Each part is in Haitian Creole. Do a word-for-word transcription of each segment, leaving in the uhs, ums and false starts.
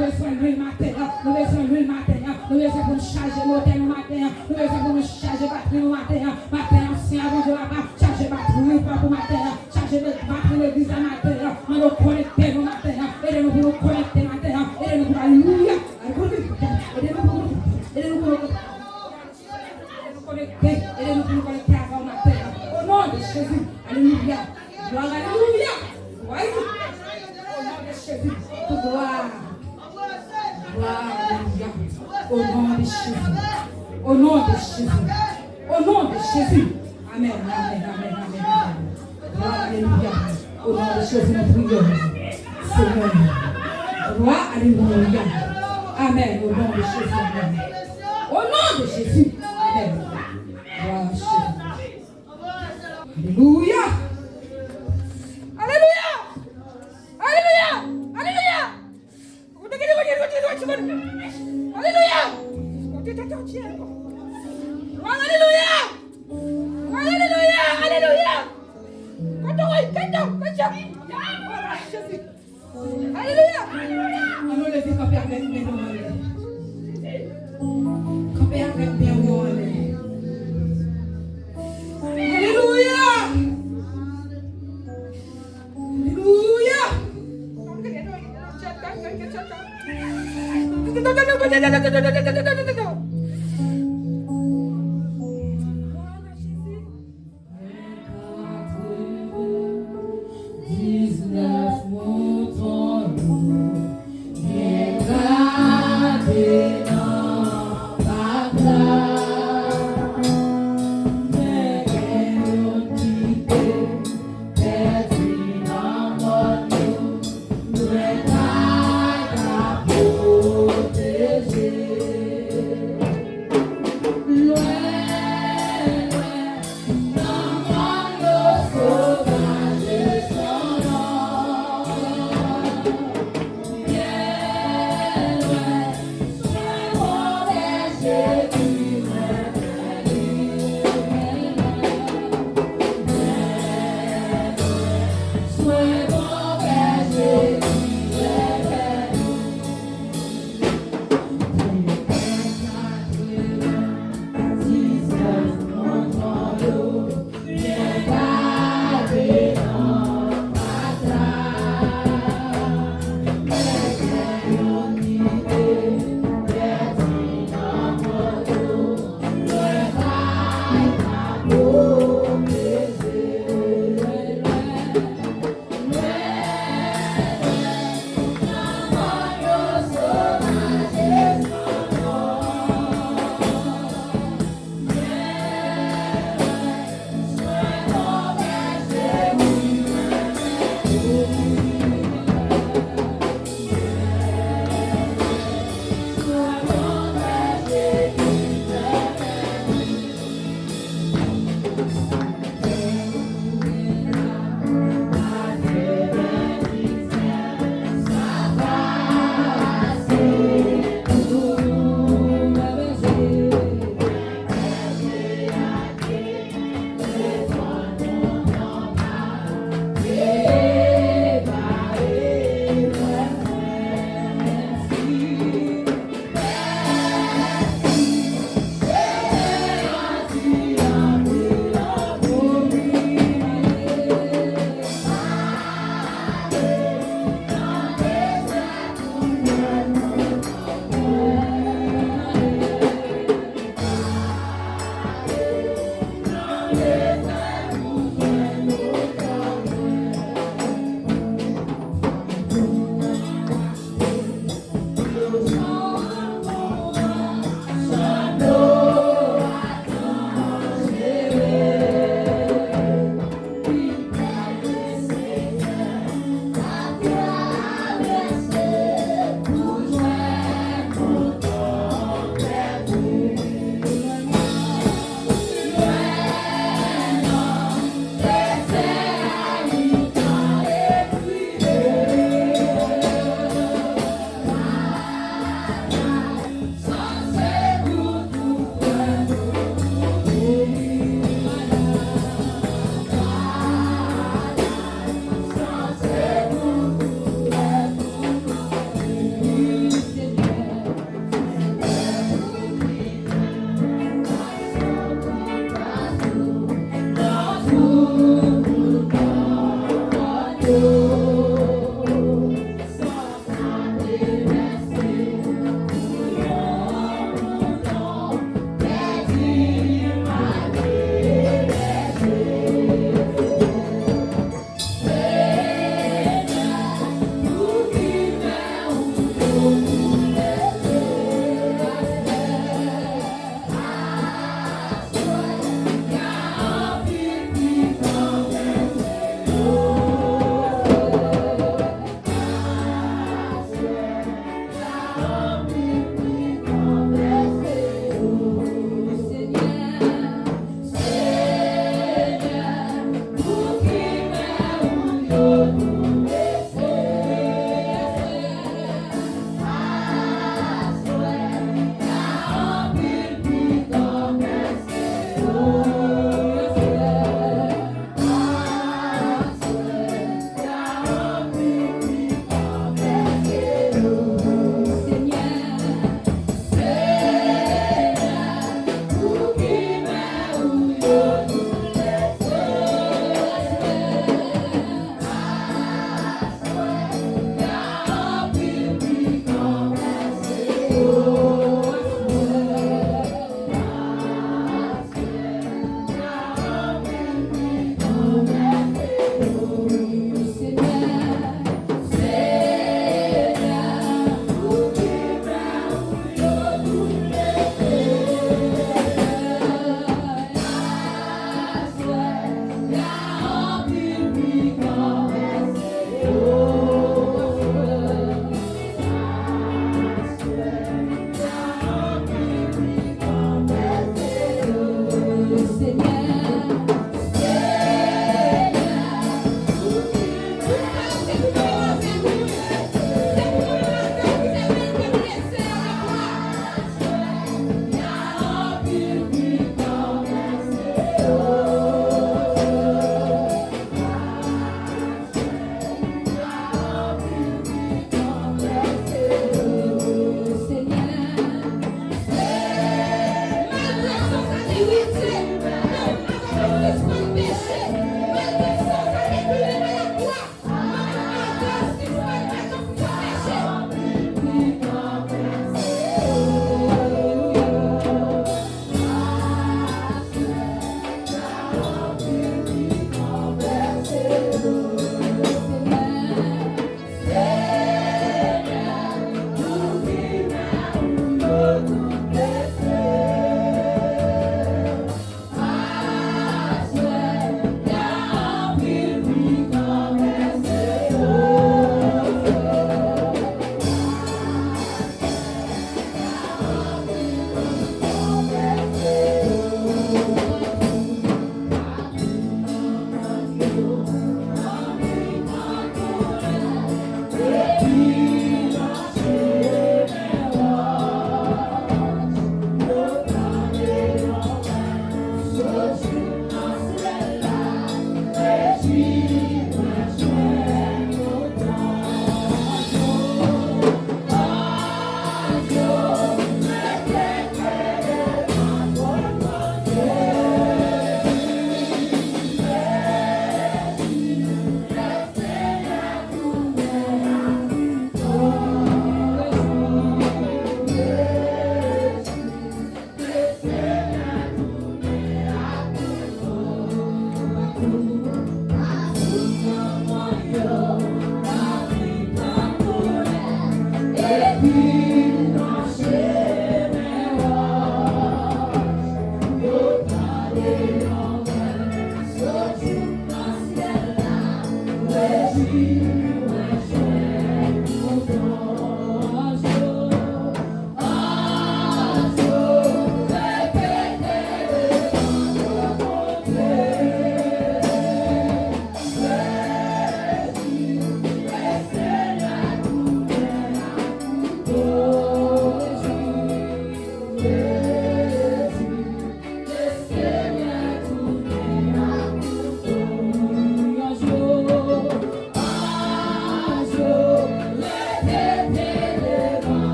Nou bezwen lwil maten an, nou bezwen lwil maten an, nou bezwen pou nou chaje motè nou maten an, nou bezwen pou nou chaje batri nou maten an. Maten an, Senyè Bondye papa, chaje batri pa pou maten an, chaje batri legliz la maten an. Mande w konekte nou maten an, ede nou pou nou konekte maten an, ede nou pou, alelouya, alelouya, ede nou pou nou, ede nou pou nou, ede nou konekte, ede nou pou nou konekte avè w maten an. O non de Jezi, alelouya, glwa, alelouya, glwa, o non de Jezi, pou glwa. Glwa, alelouya. O non de Jezi. O non de Jezi. O non de Jezi. Amèn, amèn, amèn, amèn, amèn. Glwa, alelouya. O non de Jezi, nou priye. Senyè. Glwa, alelouya. Amèn. O non de Jezi, amèn. O non de Jezi. Amèn. Glwa, Jezi. Alelouya. Alelouya. Alelouya. Alelouya. Aleluya! Aleluya! Aleluya! Aleluya! Aleluya! Aleluya! Aleluya! Ann nou leve kanpe avèk men nou anlè. Kanpe avèk men nou anlè. Aleluya! Aleluya! Diznèf mouton yo, gen gade nan pap la. Men gen youn ki te pèdi nan mòn yo, mwen pa ka pwoteje.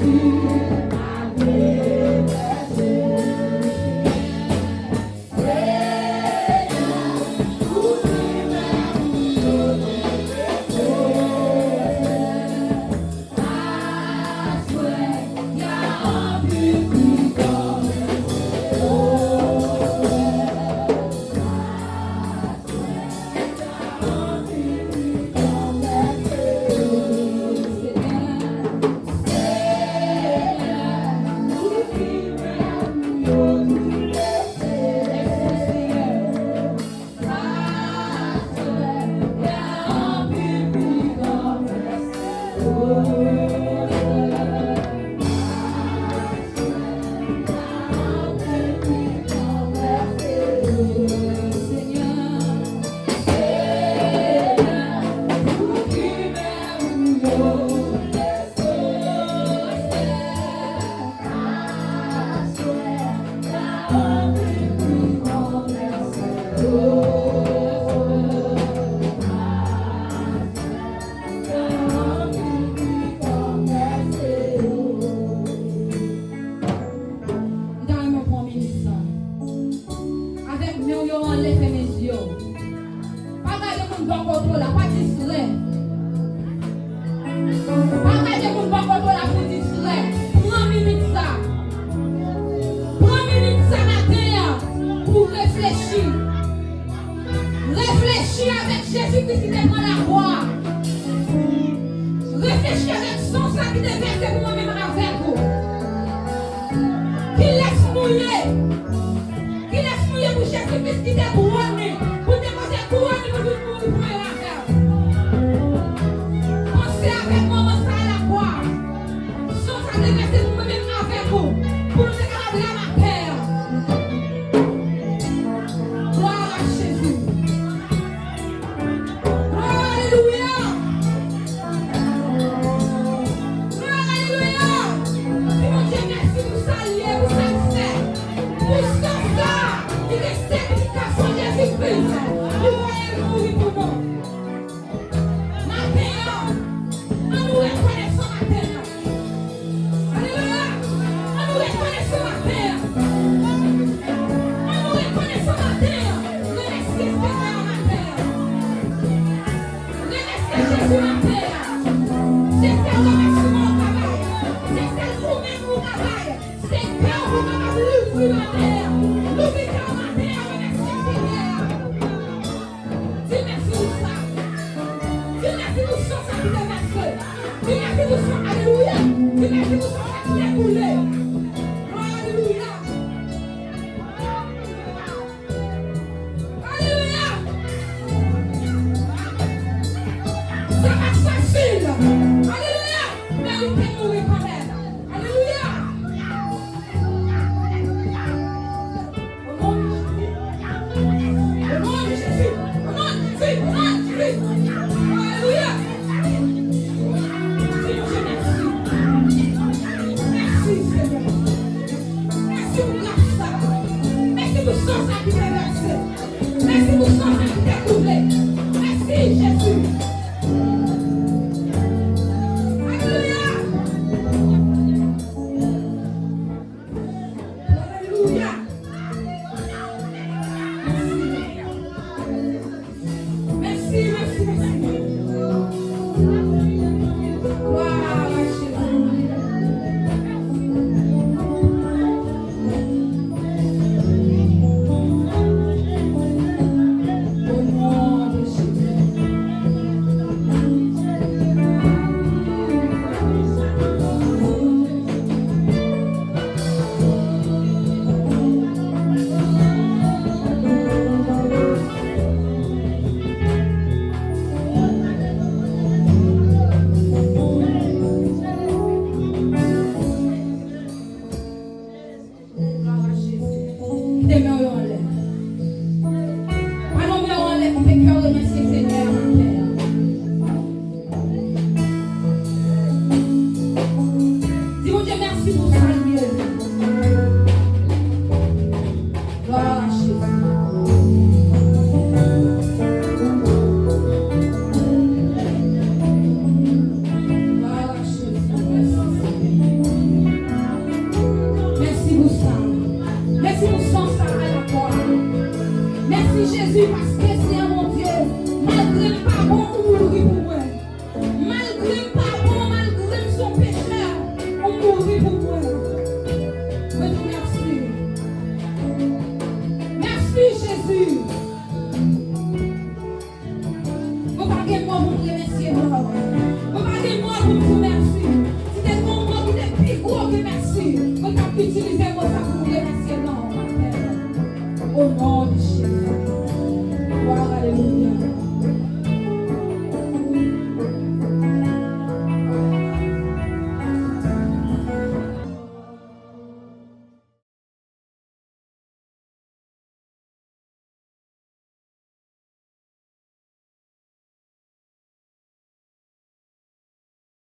M ta renmen pran minit sa avèk men w yo anlè, fèmen zye w. Pa gade moun bò kote w la, pa distrè. Pa gade moun bò kote w la pou distrè. Pran minit sa. Pran minit sa maten an pou reflechi. Reflechi avèk Jezi Kris ki te pran lakwa. Reflechi avèk san sa ki te vèse pou mwen menm avèk ou. Kilès nou ye? Kilès nou ye pou Jezi Kris kite twòn li, pou l te poze kouwòn li, pou l vin mouri pou mwen avè w? Panse avèk manman sa a lakwa. San sa te vèse pou mwen menm avèk ou, pou nou te kapab la maten an. Glwa a Jezi. Glwa, alelouya. Glwa, alelouya. Di Bondye mèsi pou sa l ye, pou sa l fè. Pou san sa ki gen sètifikasyon Jezi Kris, li voye l mouri pou nou. Maten an, an nou rekonesan maten an. Alelouya! An nou rekonesan maten an. An nou rekonesan maten an. Remèsye Senyè a maten an. Remèsye Jezi maten an. Se sèl remèsiman ou ka bay. Se sèl ou menm ou ka bay. Se kè w pou kapab louvri maten an. Louvri kè w maten an, remèsye Senyè a. Di mèsi pou sa. Di mèsi pou san sa ki te vèse. Di mèsi pou san, alelouya. Di mèsi pou san sa ki te koule. Alelouya. Alelouya. Sa pa t fasil. Alelouya. Men li te mouri kanmenm. Alelouya. O non de Jezi. O non de Jezi. O non de Jezi. O non de Jezi. Alelouya. Di Bondye mèsi. Mèsi, Senyè. Mèsi pou gras sa. Mèsi pou san sa ki te vèse. Mèsi pou san sa ki te koule. Mèsi, Jezi. Alelouya. itilize